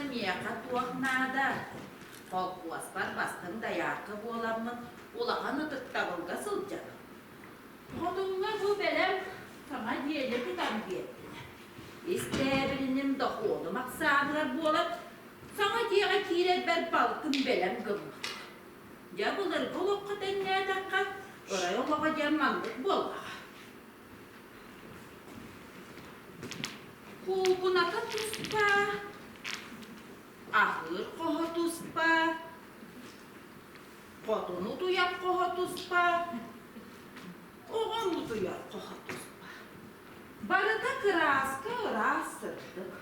миэхэ туох наада? Холкуоспар бастыҥ дайаарка буоламмын улахан ытыктабылга сылдьабын. Хотуҥҥа бу бэлэм саҥа дьиэни тутан биэрдилэр. Ис тээбириним дохуотум ахсааныгар буолан, саҥа дьиэҕэ киирэрбэр балтым бэлэм гыммыт. Дьэ былыргы олоххо тэҥнээтэххэ, ырай олоҕо диэн маннык буоллаҕа. Куукуната туспа, аһыыр хоһо туспа, хотун утуйар хоһо туспа, оҕом утуйар хоһо туспа. Барыта кырааска ыраас сырдык.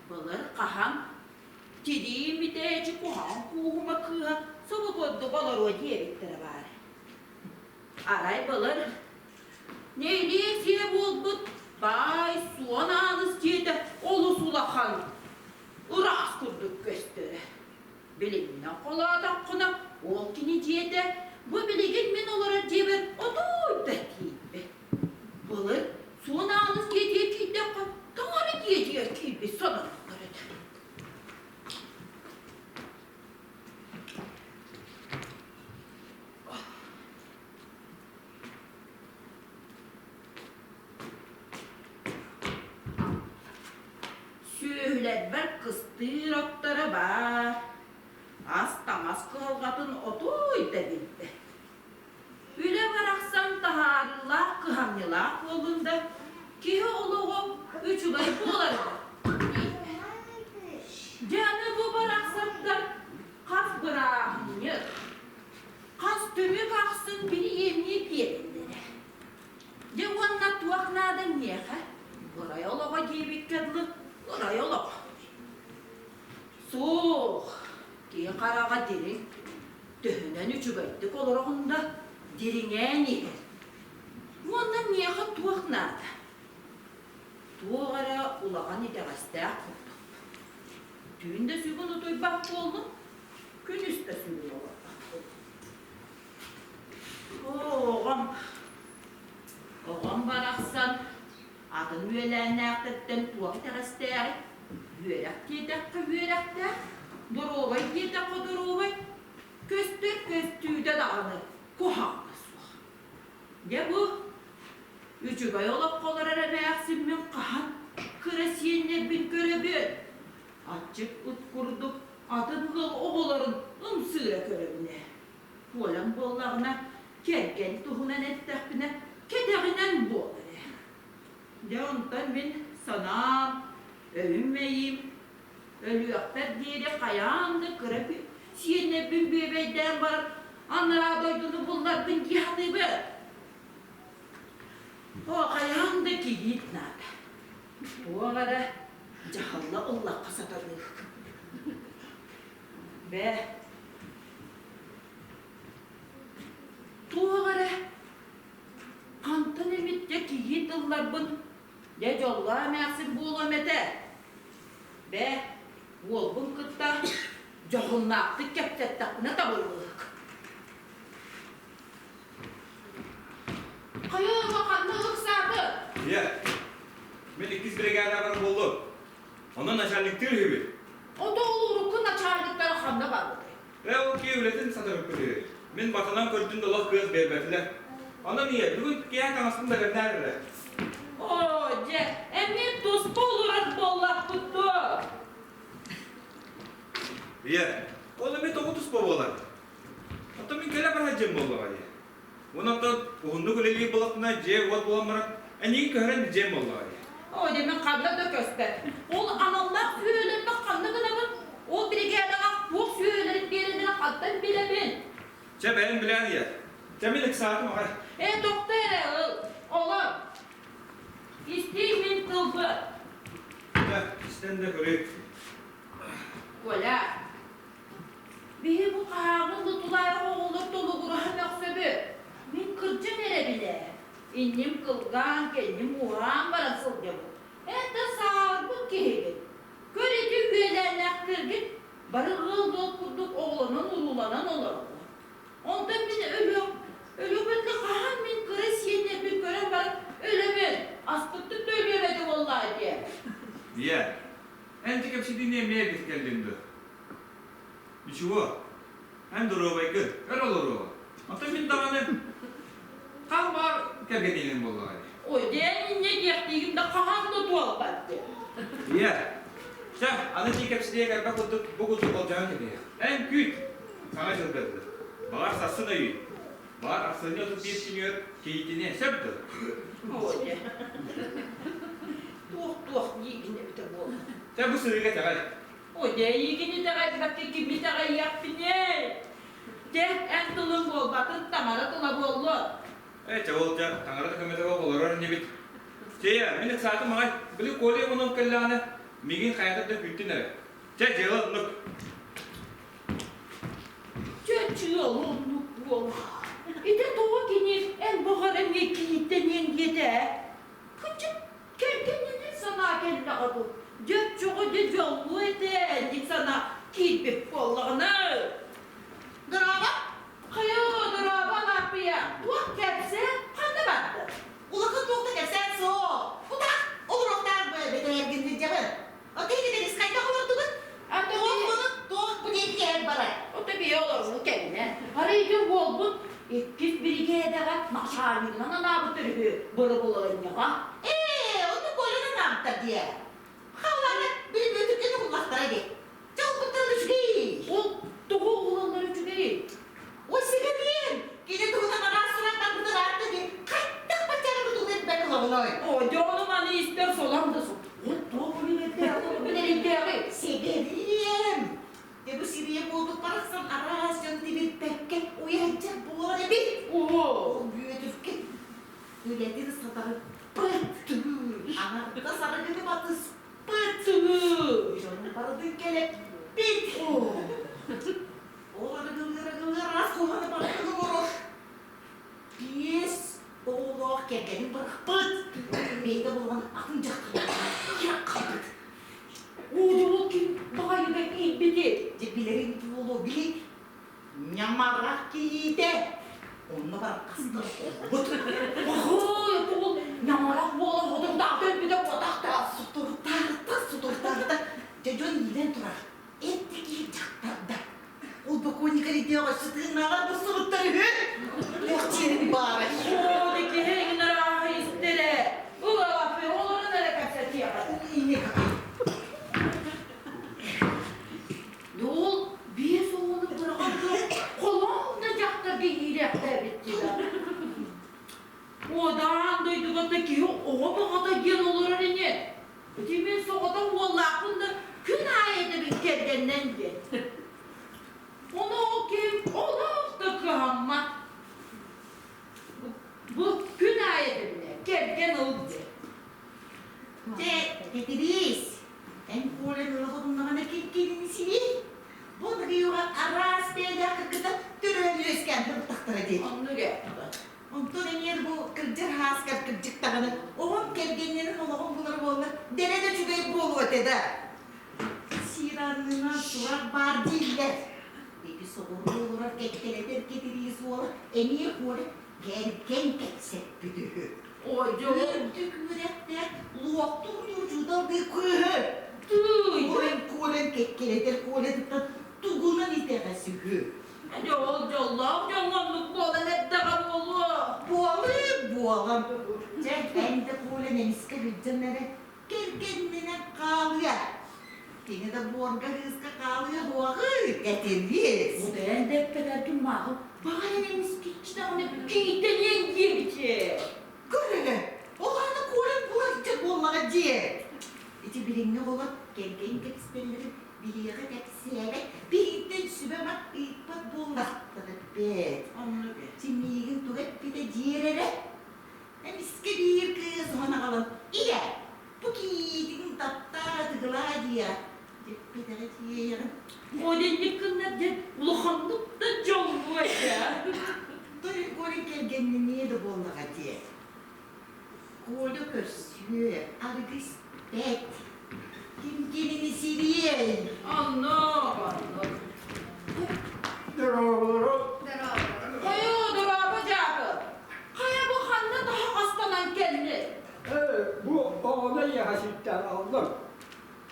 Былыр хаһан тирии митээчи куһаҕан кууһума кыыһа субу курдук олоруо диэбиттэрэ баар. Арай былыр нэһилиэк буолбут баай суон ааныс дьиэтэ олус улахан, ыраас курдук көстөрө. Билигинэн холоотоххуна, ол кини дьиэтэ бу билигин мин олорор дьиэбэр отуй да тиийбэт. Былыр суон ааныс дьиэтигэр киирдэххэ, таҥара дьиэтигэр киирбит сананыллар этэ. Сүөһүлэрбэр кыстыыр отторо баар, ас-таҥас кыһалҕатын отуй да билбэт. Үлэ барахсан таһаарыылаах кыһамньылаах буоллун да, киһи олоҕо үчүгэй буоларыгар тиийбэт. Дьэ аны бу барахсаттар хас бырааһынньык, хас түмүк ахсын бириэмийэ биэрэллэрэ. Дьэ уонна туох наада миэхэ? Ырай олоҕо диэбиккэ дылы, ырай олоҕо. Суох, киһи хараҕа дириҥ, төһөнөн үчүгэйдик олороҕун да, дириҥээн иһэр. Уонна миэхэ туох наада? Туох эрэ улахан итэҕэстээх курдук. Түүн да сүгүн утуйбат буоллум, күнүс да сүгүн олорбот буоллум. Оо, оҕом, оҕом барахсан атын үөлээннээхтэртэн туох итэҕэстээҕий? Үөрэх диэтэххэ үөрэхтээх, доруобай диэтэххэ доруобай, көстөр көстүүтэ даҕаны куһаҕана суох. Дьэ бу үчүгэй олоххо олорор эмээхсиммин хаһан кыра сиэннэрбин көрөбүн? Аччык ыт курдук атын ыал оҕолорун ымсыыра көрөбүн ээ. Коляҥ буоллаҕына, кэргэн туһунан эттэхпинэ, кэтэҕинэн буолар ээ. Дьэ онтон мин санаам, өйүм-мэйиим өлүөхпэр диэри хайаан да кыра сиэннэрбин бүөбэйдээн баран анараа дойдуну булларбын дии саныыбын. Оо, хайаан да кийиит наада. Туох эрэ дьаһалла ыллахха сатаныыһык. Бээ, туох эрэ хантан эмит дьэ кийиит ылларбын, дьэ дьоллоох эмээхсин буолуом этэ. Бээ, уолбун кытта дьоһуннаахтык кэпсэттэхпинэ табыллыыһык. Хайа ханна ыксааты? Ийэ, мин иккис биригээдэҕэр буоллум. Онон начальниктыыр үһүбүт. Ото ол урукку начальниктара ханна барбытай? Ээ, ол киһи үлэтин сатарыппыт үһү. Мин батынан көрдүм да олох кыах биэрбэтилэр. Онон ийэ, бүгүн киэһэ таҥаспын бэлэмнээр эрэ. Оо, дьэ, эмиэ туспа олорор буоллахпыт дуо? Ийэ, ол эмиэ тоҕо туспа буолар? Оттон мин кэлэ барар дьиэм буоллаҕа дии. Уонна оттон уһуннук үлэлиир буоллахпына, дьиэ-уот буолан баран, эйигин көһөрөн дьиэм буоллаҕа дии. Оо, дьэ, мин ханна да көспөт. Ол аналлаах сүөһүлэрбин ханна гынабын? Ол биригээдэҕэ туох сүөһүлэрин биэрэллэрин хантан билэбин? Чэ, бэйэм билээр ийэ. Чэ, мин ыксаатым аҕай. Ээ, тохто эрэ, ыл, олор. Истиий мин тылбын. Чэ, истэн да көрүй. Коля, Биһи бу хаһааҥҥы да тулаайах оҕолор толугураһа мөхсөбүт. Мин кырдьан эрэбин ээ. Инним кылгаан, кэнним уһаан баран сылдьабын. Эн да сааһырбыт киһигин. Көр ити үөлээннээхтэргин бары ыал-ыал курдук оҕолонон-урууланан олороллор. Онтон мин өлүөх, өлүөхпүн да хаһан мин кыра сиэннэрбин көрөн баран өлөбүн, аспыттык да өлүөм этэ буоллаа диэ. Ийэ, Эн ити кэпсэтиини эмиэ эбит кэллиҥ дуо? Ничего, эн доруобайгын, өр олоруоҕа. Оттон мин даҕаны хал баар кэргэниинэн буоллаҕа дии. Ой, диэн инньэ диэхтиигин да хаһан да туолбат диэн. Ийэ, чэ, аны дии кэпсэтиэ кэлбэт курдук бу курдук болдьоһон кэбиһиэх. Эн күүт, саҥа дьылга дылы. Баҕар сарсын өйүй. Баҕар ахсынньы 31 күнүгэр кийиитиниэ сөп дуо? Ой, дьэ. Туох-туох диигин эбитэ буолла. Чэ, бу сырыыга итэҕэй. Ой, дьэ, эйигин итэҕэйбэккэ кими итэҕэйиэхпиний? Дьэ, эн тылыҥ буолбатын, таҥара тыла буоллун. Ээ, чэ, ол дьэ, таҥара да көмөтө олорор инибит. Чэйэ, мин ыксаатым аҕай. Били Коля Иванов кэллэҕинэ, миигин хайата да күүттүн эрэ. Чэ, дьыала оннук. Чэ, дьыала оннук буолла. Ити тоҕо кини эн баҕар эмиэ кийииттэниэҥ диэтэ ээ? Кырдьык, кэргэннэнэр санаа кэллэҕэ бу. Дьэ, оччоҕо дьэ дьоллуо этэ дии санаа киирбит буоллаҕына. Дорообо! Хайа, дорообо, Алааппыйа! Туох кэпсээн, ханна бардын? Улахан туох да кэпсээн суох. Утах, олоруохтаах бэтэргин илдьэбин. Ото иһитэрис хайдах олордугут? Туох буолун, туох бу диэки кэлэн барар? Ото бийэ олоруу кэминэ. Арай ити уолбут иккис биригээдэҕэ начальнигынан анаабыт үһү бырабылыанньаҕа. Ээ, ону Коляны анаабыттар диэ. Халлааны били Бүөтүргэн уһуллахтара дии. Дьэ, олбуттарын үчүгэй. Ол тоҕо уһулаллар үчүгэй? Ой, сигэриэн! Кини туһунан араас сурах барбытын аатта дии. Хайдах баччаҕа тутулла ирбэт олоҕуной? О, дьэ ону маны истэр солом да суох. Ол туох үлүгэрдээх олорбун эрэйдээҕий? Сигэриэн! Дьэ бу сирийэ буолбут барахсан араас дьон тибирпэккэ уйайдьар буолар эбит. Оо! Ол Бүөтүркэ үлэтин сатарыппыт. Аҥардас арыгыны батыспыт. Дьонун барытын кэлэппит. Ол арыгылыыр-арыгылыыр араас куһаҕаны барытын оҥорор. Биэс оҕолоох кэргэнин бырахпыт. Бэйэтэ буолан атын дьахтар хаалбыт. Уу, ким баҕайыга киирбити? Дьэ билэрин буолуо, били ньамарах киһитэ. Онно баран хаста олорбут. Ой, ол ньамарах буола хотурдаах өлбүтэ буотахта. Сутуртаарта, сутуртаарта. Дьэ дьон иилэн турар. Эттэ киһи дьахтарда. Ол бокуонньук эрийдиэх өссө тыыннааҕар быстыбыттар үһү. Туох диэрин баарай? Оо, киһи иҥнэрааһы истэрэ. Ылалаппы олорон эрэ кэпсэтиэҕэ. Ол биэс оҕону быраҕан холоон да дьахтарга иирэхтээбит дии. Уодаан дойдуга да киһи оҕо баҕата диэн олорор ини. Ити мин соҕотох уоллаахпын да күн аайы этэбин кэргэннэн диэн. Ону ол киһим олох да кыһаммат. Бу күн аайы этэбинэ кэргэн ыл диэн. Дьэ, Кэтириис, эн Коля ыла хотуннаҕына ким синий? Бу ныгыйуга араас бэйэлээх кыргыттар төрөөн үөскээн турбутахтара дии. Оннук ээ. Онтон эмиэ бу кырдьар һааскар кырдьык даҕаны оҕом кэргэннэрин олоҕун булар буолла дэлэ да үчүгэй буолуо этэ да. Сир аннынан сурах баар дииллэр. Ити соҕуруу олорор кэккэлэтэр кэтириис уола эмиэ Коля кэргэн кэпсэппит үһү. Ой, дьолу. Үрдүк үөрэхтээх луохтуур учууталдыы кыыһы. Тыый. Коля Коля кэккэлэтэр Колятыттан тугунан итэҕэс үһү. Дьэ ол дьоллоох дьоҥҥо оннук буолан эрдэҕэ буолуо. Буолыы буолан. Дьэ, эн да Коля эмискэ сылдьан эрэ кэргэннэнэн хаалыа. Кини да буорга кыыска хаалыа буоҕы, кэтириэс. Бу бэйэн да эппэтэргин мааҕын баҕайан эмискэччи даҕаны киитэниэн диэбитэ. Көр эрэ, ол аана Коля буларча буоллаҕа дьиэ. Ити билиҥҥи оҕолор кэргэн кэпсэтэллэрин биһиэхэ кэпсээбэт, биһигиттэн сүбэ-ама ыйыппат буоллахтара эбээт. Оннук ээ. Тимиигин туга эппитэ диэр эрэ. Эмискэ биир кыыс уһан аҕалан, «Ийэ, бу кийиитин таптаа, тыгылаа» диэ диэппитэҕэ тиийэҕин. Одинник гыннар диэн улаханнык да дьоллуо этэ. Той Коля кэргэнниниэ да буоллаҕа диэ. Коля көрсүө, арыгы испэт. Ким кинини сириэй? Оннук, оннук. Дорооболору. Хойуу, дорообо дьаакы. Хайа бу ханна таһаҕастанан кэлли? Бу оҕону эйиэхэ сийтэн аллым.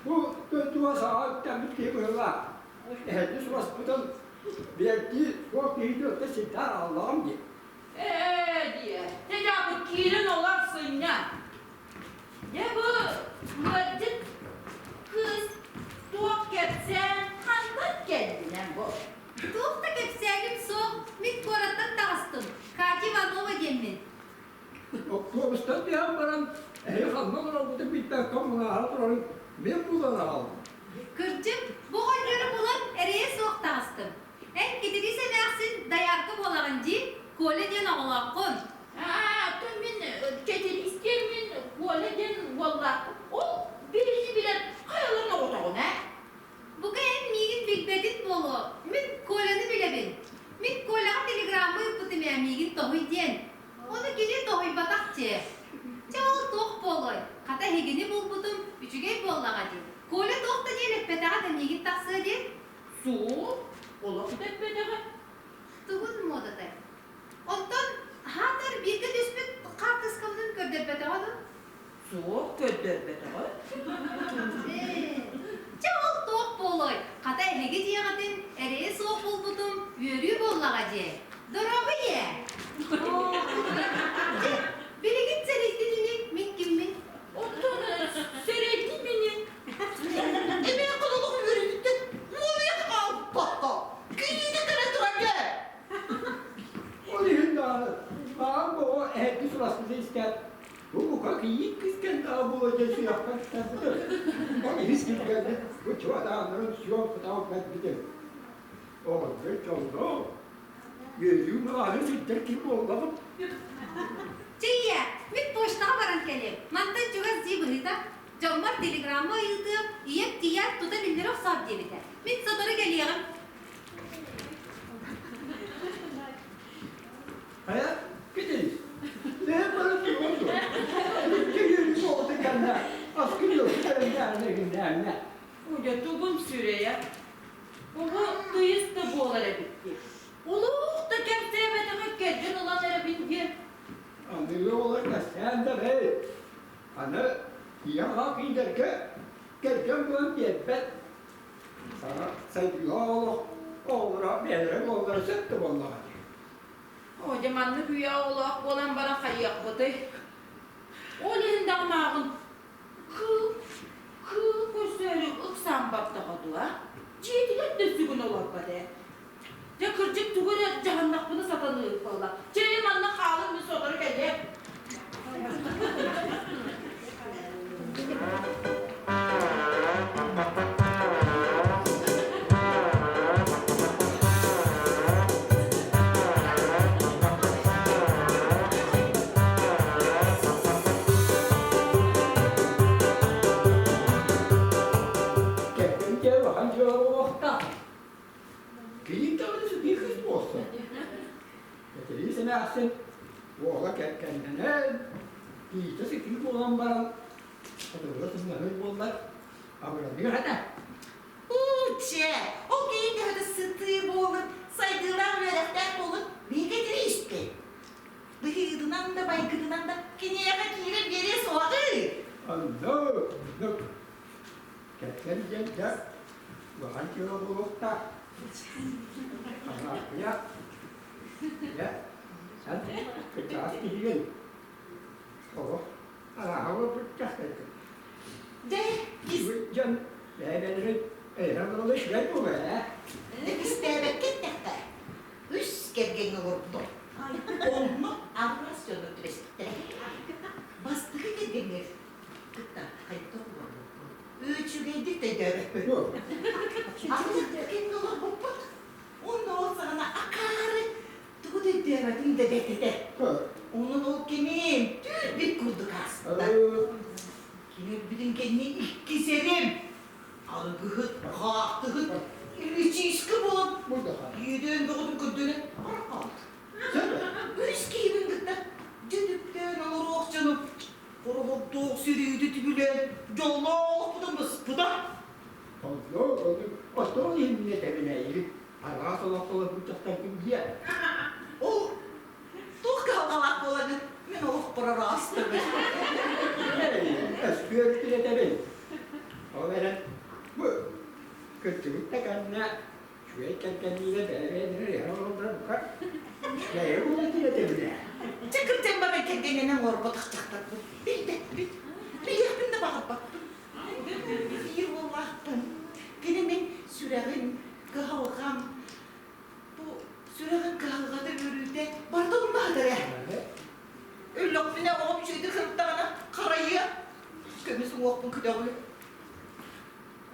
Бу күн саҕа үктэммит киһи быһыылаах. Эһэтин сураспытын билэрдии суох киһитин өттө синтаар аҕаллаҕым дии. Ээ диэ, дьэ киирэн олор сынньа. Дьэ бу ыалдьыт кыыс туох кэпсээн хантан кэллинэн бу? Туох да кэпсээним суох, мин куораттан таҕыстым. Катя Иванова диэммин. Оптуобустан түһэн баран, эһи ханна олороргутун билбэккэ мунааһа турарын мин булан аҕаллым. Кырдьык, бу оҕонньору булан эрэйэ суох таҕыстым. Эн китириис эмээхсин доярка буолаҕын дии, Коля диэн оҕолооххун. Аа, оттон мин Кэтириис диэммин Коля диэн уоллаахпын. Ол биһини билэр хайаларын оҕотоҕун ээ? Бука эн миигин билбэтин буолуо, мин Коляны билэбин. Мин Коляҕа телеграмма ыыппытым ээ миигин тоһуй диэн. Ону кини тоһуйбатах дьиэ. Чэ ол туох буолуой, хата эһигини булбутум үчүгэй буоллаҕа дии. Коля туох да диэн эппэтэҕэ да миигин тахсыа диэн. Суох, олох да эппэтэҕэ. Тугун муодатай? Онтон хаатар бииргэ түспүт хаартыскабытын көрдөрбөтөҕө дуу? Суох, көрдөрбөтөҕө. Ээ, чэ ол туох буолуой, хата эһиги дьиэҕитин эрэйэ суох булбутум үөрүү буоллаҕа дии. Дорообо ийээ! Дьэ, билигин сэрэйдин ини мин киммин? Оттон сэрэйдин мини. Эмиэ кулулук үөрүүтүттэн муоруйа хаалбатта. Кириитэ кэлэ турар дьэ. Ол иһин даҕаны маҕан оҕо эһэрги сураспыты истээт, бу бука кийиит кыыс кэллэҕэ буолуо диэн сүрэхпэр кэлбитим. Ол иһин килбэрбит бу чуодааннарын сүон кутаҕын кэлбитим. Оҕонньор дьоллоох, үөрүү мылааны сылдьар киһи буоллаҕым. Чэ ийээ, мин почтаҕа баран кэлиэм. Мантан чугас дии быһыыта. Дьоммор телеграмма ыйытыам, ийэм тиийээт тута биллэрэ охсоот диэбитэ. Мин сотору кэлиэҕим. Хайа, китиис, төһө баран тургун дуо? Икки үөрүү буолбутун кэннэ аскын үөрбүт эрэннээнэ Уйа тугум сүрэйэ. Оҕо тыйыс да буолар эбит дии. Улуух да кэпсээбэтэҕи кэргэн ылан эрэбин диэн. Аныгы оҕолор кэпсээн да бэй. Аны ийэм-аҕа кинилэргэ кэргэн булан биэрбэт. Саҥа сайдыылаах олох оҕолоро бэйэлэрэ буоллара сөп да буоллаҕа дии. Оо, дьэ маннык үйэ оҕолоох буолан баран хайыахпытый? Ол иһин даҕамааҕын кыыл, кыыл көрсөөрү ыксаан бардаҕа дуо? Дьиэтигэр да сүгүн олорбот ээ. Дьэ кырдьык тугу эрэ дьаһаннахпына сатаныыр буолла. Чэ, манна хаалын мин сотору кэлиэм. Кэргэн дьэ улахан дьыала буолуохтаах. Кийиит даҕаны сытыы кыыс буолсун. Кэтириис эмээхсин уола кэргэннэнэн, кийиитэ сытыы буолан баран, хотугура сымнаһыыр буоллар, абыраныах этэ. Уу, чэ, ол кийиит төһөтө сытыы буолун, сайдыылаах үөрэхтээх буолун, биһиги Кэтирииспит. Быһыытынан да, майгытынан да киниэхэ киирэн биэриэ суоҕай. Оннук, оннук. Кэргэн диэн дьэ улахан дьыала буолуохтаах. Анаакыйа, дьэ, эн кырдьаҕас киһигин. Олох арааһа олорбут дьахтаргын. Дьэ, Дьон бэйэлэрин эйэрэ буола үчүгэй буолуо ээ. Истээбэккэ эттэххэ, үс кэргэҥҥэ олорбутум. Онно араас дьону түбэспиттэрэ. Бастакы кэргэҥҥэр кытта хайдах олорбуппун үчүгэйдик да өйдөөбөппүн. Аны кэннэ олорбуппут. Онно ол саҕана акаары тугу да өйдөөбөтүм да бэрт этэ. Онон ол кэмим түүл-бит курдук ааспыта. Кини өлбүтүн кэннэ иккис эрим арыгыһыт, хаахтыһыт, иличиискэ буолан иэдээн бөҕөтүн көрдөнөн баран хаалбыт. Үс киһибин кытта дьүдүктээн олоруох дьону Хороҕордоох сириитэ түбүлээн дьоллоох олохпутун быспыта. Онно оттон иһиннэ тэбинэйи араас олох олорбут дьахтаргын диэ. Ол туох кыһалҕалаах буолаҥын мин олохпор араастыбын. Эй, өскүөр тирэтэбин. Ол эрэн бу Кырдьыбыт да кэннэ үчүгэй кэргэнниирэ бэйэ-бэйэлэрин иһэр олороллоро бука үчүгэйэ буолуо этилэр. Чэ кырдьан баран кэргэнинэн оҥорботох дьахтарбын билбэппин, билиэхпин да баҕарбаппын. Биир уоллаахпын. Кини мин сүрэҕим, кыһалҕам. Бу сүрэҕин кыһалҕата үөрүүтэ барыта умнаһытар ээ. Өллөхпүнэ оҕом үчүгэйдик сырыттаҕына харайыа, көмүс уҥуохпун көтөҕүө.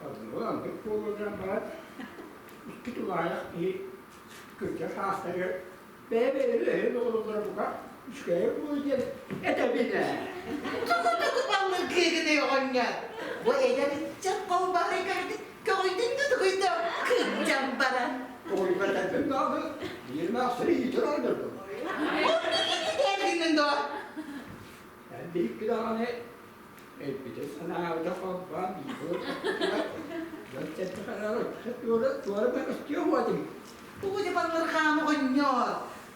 Оннук оннук буолуон баран икки тулаайах киһи кырдьар саастарыгар бэйэ-бэйэлэрин өйөөн олороллоро бука үчүгэйэ буолуо диэн этэбин ээ. Тугу-тугу баллыргыыгыный оҕонньор? Бу эдэр ыччат холбоһой көрдүк көҕүйдүн да тугуй да кырдьан баран. Тоҕуйга тэлбэм даҕаны биир маахсары иитэр оҕонньорбун. Ол миигин иитээбитиҥ дуо? Эн биһикки даҕаны Эппитэ санаабыта холбоон биир дьон туора туора көстүө буотум. Тугу да баллырҕаама оҕонньор,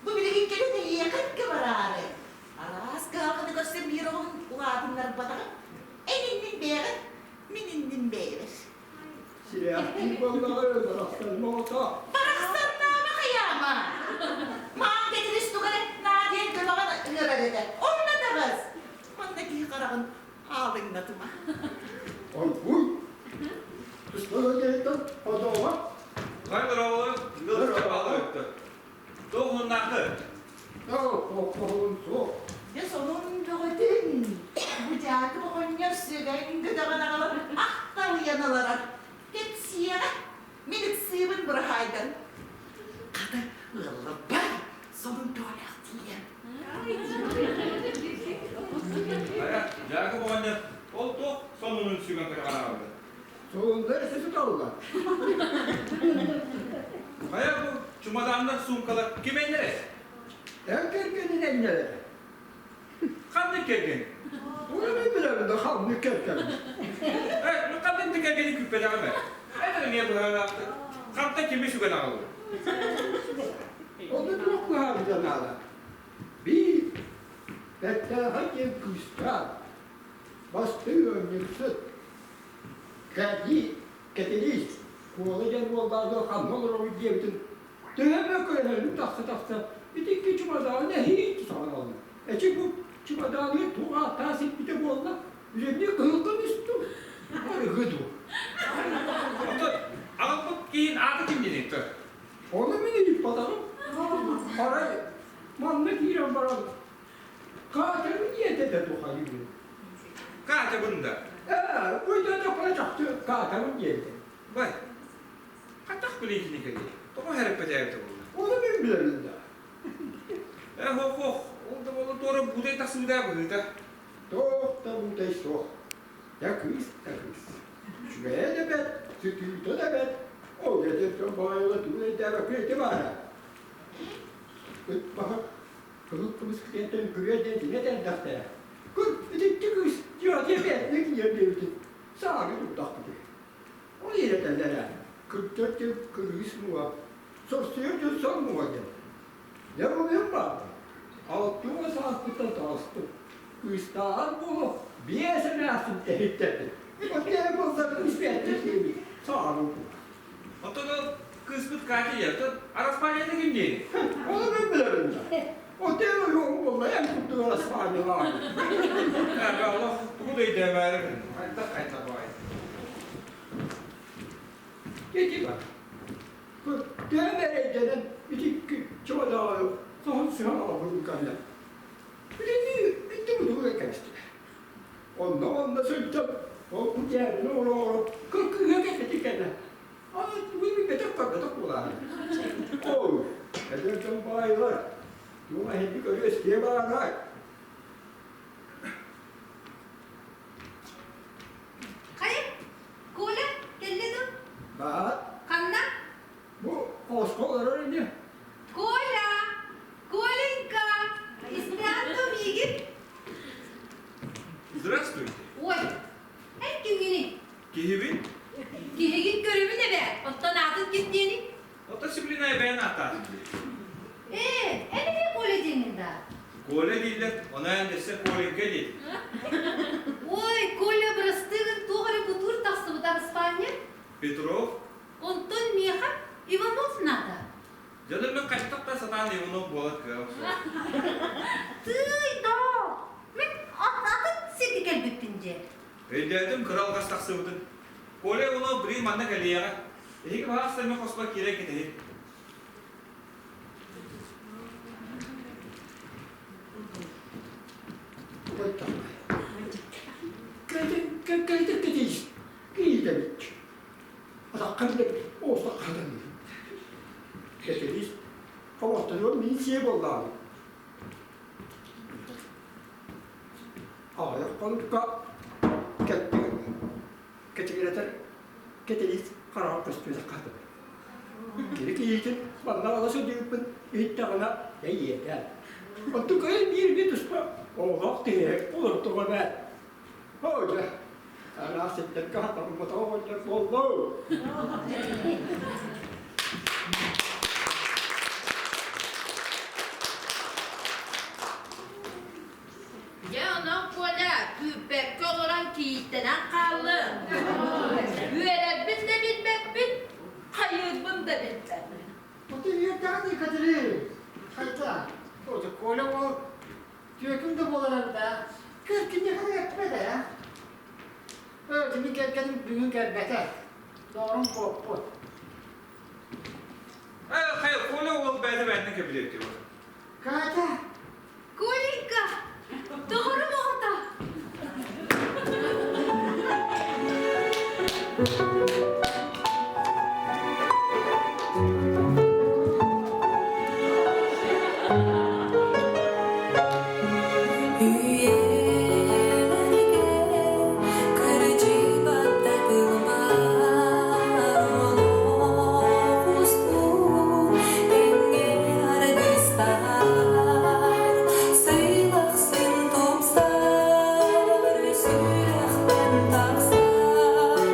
бу билигин кэлэн эйиэхэ эккэ бараары. Араас кыһалҕаны көрсөн биир оҕоҥ улаатыннарбатаҕын, эн иннин бэйэҕин, мин иннин бэйэбэр. Сирээхтии буоллаҕа барахсан оҕото. Барахсаннаама хайаама! Маан кэтирис тугары Надя көмөҕө ыҥырар этэ. Онно таҕыс! Манна киһи хараҕын аалыҥнатыма. Оргуй! Туспа одоҕо. Хай дороолу, дороолу. Туох муннаахы? Тоох суох. Дьэ сонун бөҕөтүн. Бу дьаакы оҕонньор сүгэн көтөҕөн аҕалан ахталыйан олорор. Кэпсиэҕэ, мин ыксыыбын быраһаайдан. Хата ыалларбар сонун бөҕөлөөх тиийэн. Хайа, дьаакы оҕонньор ол туох сонунун сүгэн көтөҕөн аҕалла? Сонуннар сыталлар. Хайа бу чумадааннар, суумкалар ким эннэрэ? Эн кэргэнин энньэлэ. Ханнык кэргэн? Оны мен билэбин да ханнык кэргэн. Э, ну ханнык да кэргэни күүппэтэҕим ээ. Эн эмиэ быһаараахтык. Хантан кими сүгэн аҕаллын? Онно туох быһаарыта наада? Биир бэртээхэй диэн кыысчаан, бастыҥ ыанньыксыт, Кэтии, Кэтириис, Куола диэн уоллаах ханна олороруй диэбитин төһө эмэ көрөһөрүн тахса-тахса ити икки чымадааны нэһииччэ саҕан ылла. Эчи бу чымадааны туох ааттаах сиппитэ буолла, үлэмни кыһылгын үстүм, арыгы дуу. Оттон аҕалбыт киһин аата ким диэний то? Ону мин ыйыппатаҕым. Арай манна киирэн баран Катябын диэтэ да тухайыыбын. Катябын да? Ээ, өйдөөтөхпүнэ чахчы Катябын диэбитэ. Бай, хатах билиитини кэлиэ. Тоҕо хэриппэтээбитэ буолла? Ону мин билэбин да. Ээ, хоох, хоох, ол да буолла туора буутай тахсыбыта быһыыта. Туох да буутай суох. Да кыыс да кыыс. Үчүгэйэ да бэрт, сүтүүтэ да бэрт. Ол этэртэн баайыла тугу өйдөөбөккө ити баара. Ыт баһа кыһыл көмүс кириэнтэн күрүө диэн дьиҥэ элбэхтэрэ. Көр, итиччэ кыыс дьиэҕэ бэйэтинэ киирэн биэрбитин саҥаны турдахпыт үһү. Ол иһирэтэллэр ээ, кырдьар дьыл кырыыс муҥа, сорсуйар дьыл сор муҥа диэн. Дьэ бу баар, 60 сааспыттан таҕыстым. Кыыстааҕар буолуох биэс эмээхсин тэһиттэрдим. Оттон буоллар кыыс бэйэтэ диэбит саҥаны Оттон ол кыыспыт Катя ийэ, оттон Араспаанньата ким диэний? Ону мен билэбин да. Отел ойуоҥ буолла, эн курдук Араспаанньалаах. Ээ, олох тугу да өйдөөмөөрү хайдах хайдах баҕайы. Ити бар. Төһө эрэйдэнэн ити чымадаҕы соһон сыһан аҕалбытын кэннэ. Билинни итти бутугу кэбистилэр. Онно-онно сылдьан, ол бу дьээбэни оҥоро-оҥоро кыргыыга кэлбитин кэннэ, аны тугу билбэтэх көрбөтөх буолаары. Ой, эдэр дьон баайылар, туох эһинни көрүө-истиэ баарай? Хайа, Коля, кэллэ дуо? Баар. Ханна? Бу хоско олорор ини. Коля! Коленька! Истэҕин дуо миигин? Здравствуйте. Ой, эн кимҥиний? Киһибин. Киһигин көрөбүн эбээт. Оттон аатын ким диэний? Оттон Сеплиная бэйэн ааттаатын дии. Ээ, эн эмиэ Коля диэҥҥин даа? Коля дииллэр, ону эн өссө Коленька диэтиҥ. Ой, Коля, бырастыы гын, туох эрэ бутуур тахсыбыт Араспаанньа? Петров. буолар кыаҕа суох. Тыый доо! Мин атын сиргэ кэлбиппин дьэ. Өйдөөтүм, кыра алҕас тахсыбытын. Коля уола билигин манна кэлиэҕэ. Эһиги баҕар сэмэ хоспор киирэн кэтэһин. Кэлтик кэтиис киитэбит. Атахха билэбит, оостохха хатаныы. Кэтиис, хобохтонуор мин сиэ буоллаҕым. Аҕыйах хонукка кэттигин кэчигирэтэр кэтиис хараҕа көстүөтэх хатыбыт. Кини кийиитин манна ала сылдьыбыппын иһиттэҕинэ эйиэтэ. Оттон кыайан биир-биир туспа оҕолоох киһи олортоҕо эбээт. Оо дьэ, араас сирдэргэ хатамматах оҕонньор буоллу. Дьэ онон Коля күүппэккэ олорон кийииттэнэн хааллым. Үөрэрбин да билбэппин, хайыырбын да билбэппин. Ото үөрдэҕин Екатерина. Хайда? Ото Коля уол түөкүн да буолар эбит ээ. Кыыс киниэхэ да эппэт ээ. Ээ, кини кэргэним бүгүн кэлбэтэ. Доҕорум куоппут. Ээ, хайа, Коля уол бэйэтэ бэйэтинэн кэбилиэт дии Катя! Коленька! Доҕорум оҕото! Үйэлэргэ кырдьыбат да тылбар олох устун тэҥҥэ аргыстаһар сыйлахсын тупсар сүрэхтэн тахсар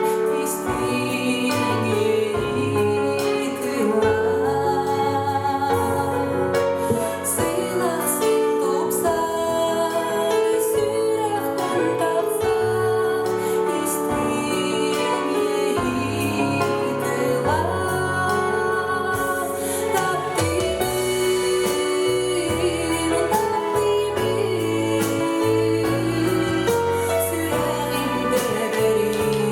истиҥ иэйии тыла Сыйлахсын тупсар сүрэхтэн тахсар истиҥ иэйии тыла Таптыыбын, таптыыбын, сүрэҕим тэбэринии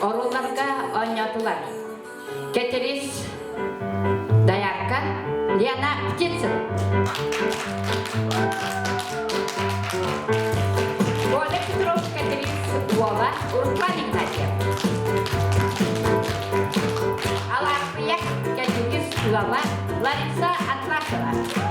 Оруолларга оонньоотулар Кэтерис Доярка Лена Птицын Оля Петров Кэтерис уола Руслан Игнатьев Алааппыйа Кэтерис ыала Лариса Атласова.